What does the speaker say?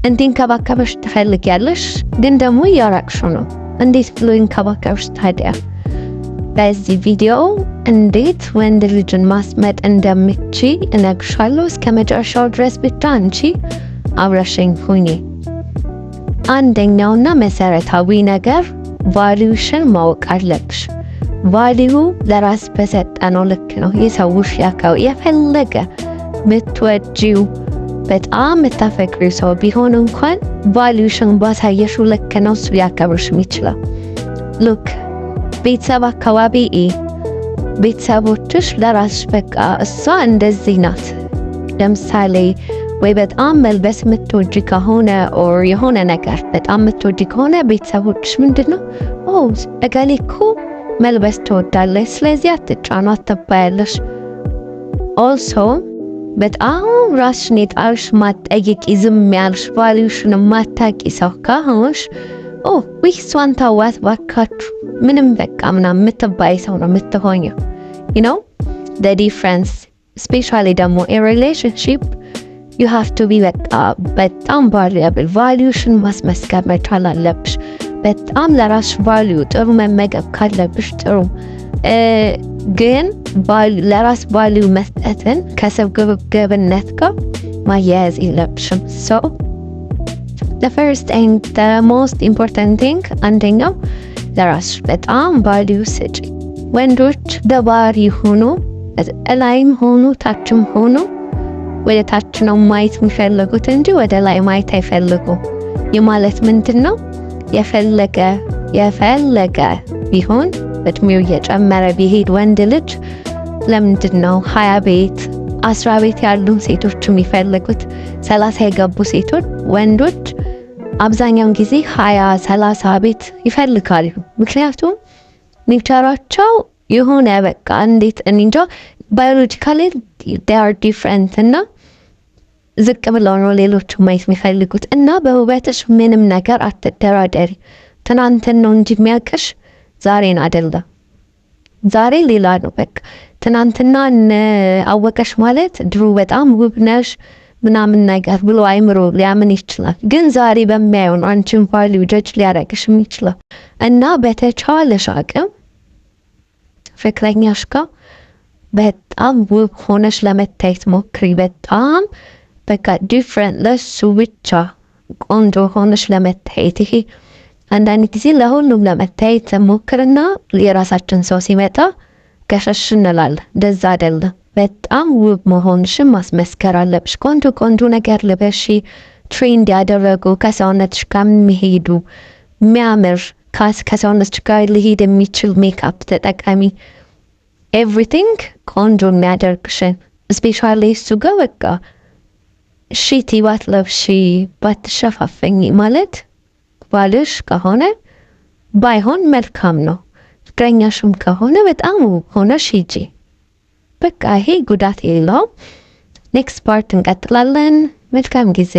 እንዲንከባከብሽ ትፈልጊያለሽ፣ ግን ደግሞ እያራቅሽው ነው። እንዴት ብሎ ይንከባከብሽ ታዲያ? በዚህ ቪዲዮ እንዴት ወንድ ልጅን ማስመጥ እንደምትችይ እነግርሻለሁ። እስከ መጨረሻው ድረስ ብቻ አንቺ አብረሽኝ ሁኚ። አንደኛውና መሰረታዊ ነገር value ሽን ማወቅ አለብሽ። Value ለራስ በሰጠነው ልክ ነው የሰውሽ ያካው። የፈለገ ምትወጂው፣ በጣም የምታፈቅሪው ሰው ቢሆን እንኳን value ሽን ባሳየሽው ልክ ነው እሱ ሊያከብርሽ የሚችለው። Look፣ ቤተሰብ አካባቢ ቤተሰቦችሽ ለራስሽ በቃ እሷ እንደዚህ ናት። ለምሳሌ ወይ በጣም መልበስ የምትወጂ ከሆነ or የሆነ ነገር በጣም የምትወጂ ከሆነ ቤተሰቦችሽ ምንድን ነው፣ "ኦ፣ እገሌ እኮ መልበስ ትወዳለች፣ ስለዚህ አትጫኗት" ትባያለሽ። Also በጣም ራስሽን የጣልሽ፣ ማትጠይቂ፣ ዝም ያልሽ፣ value ሽን ማታቂ ሰው ከሆንሽ፣ "ኦ ውይ፣ እሷን ታዋት ባካችሁ፣ ምንም በቃ" ምናምን የምትባይ ሰው ነው የምትሆኘው። You know the difference? Especially ደግሞ in relationship you have to be በቃ በጣም valuable። Value ሽን ማስመስከር መቻል አለብሽ። በጣም ለራስሽ value፣ ጥሩ መመገብ ካለብሽ ጥሩ፣ ግን ለራስ value መስጠትን ከስግብግብነት ጋር ማያያዝ የለብሽም። So the first and the most important thing፣ አንደኛው ለራስሽ በጣም value ስጪ። ወንዶች ደባሪ ሆኑ፣ እላይም ሆኑ ታችም ሆኑ ወደ ታች ነው ማየት የሚፈልጉት እንጂ ወደ ላይ ማየት አይፈልጉም። ይህ ማለት ምንድን ነው? የፈለገ የፈለገ ቢሆን፣ እድሜው እየጨመረ ቢሄድ ወንድ ልጅ፣ ለምንድን ነው 20 ቤት፣ 10 ቤት ያሉ ሴቶች የሚፈልጉት? 30 የገቡ ሴቶች፣ ወንዶች አብዛኛውን ጊዜ 20፣ 30 ቤት ይፈልጋሉ። ምክንያቱም nature ኣቸው የሆነ በቃ እንዴት እንጃ፣ biologically they are different እና ዝቅ ብለው ነው ሌሎቹ ማየት የሚፈልጉት። እና በውበትሽ ምንም ነገር አትደራደሪ። ትናንትን ነው እንጂ የሚያውቅሽ ዛሬን አይደለም። ዛሬ ሌላ ነው። በቃ ትናንትና አወቀሽ ማለት ድሮ በጣም ውብ ነሽ ምናምን ነገር ብሎ አይምሮ ሊያምን ይችላል። ግን ዛሬ በሚያየው ነው አንቺን value judge ሊያደርግሽ የሚችለው። እና በተቻለሽ አቅም ፍቅረኛሽ ጋር በጣም ውብ ሆነሽ ለመታየት ሞክሪ። በጣም በቃ different፣ ለሱ ብቻ ቆንጆ ሆነሽ ለመታየት። ይሄ አንዳንድ ጊዜ ለሁሉም ለመታየት ሞክርና የራሳችን ሰው ሲመጣ ገሸሽ እንላለን። እንደዛ አይደለም። በጣም ውብ መሆንሽን ማስመስከር አለብሽ። ቆንጆ ቆንጆ ነገር ልበሺ፣ trend ያደረጉ፣ ከሰውነትሽ ጋር የሚሄዱ፣ የሚያምር፣ ከሰውነትሽ ጋር ሊሄድ የሚችል ሜካፕ ተጠቀሚ። Everything ቆንጆ የሚያደርግሽን፣ especially እሱ ጋር በቃ ሺቲ ባትለብሺ፣ ባትሸፋፈኝ፣ ማለት ባልሽ ከሆነ ባይሆን መልካም ነው። ፍቅረኛሽም ከሆነ በጣም ውብ ሆነሽ ሂጂ። በቃ ይሄ ጉዳት የለውም። Next part እንቀጥላለን። መልካም ጊዜ።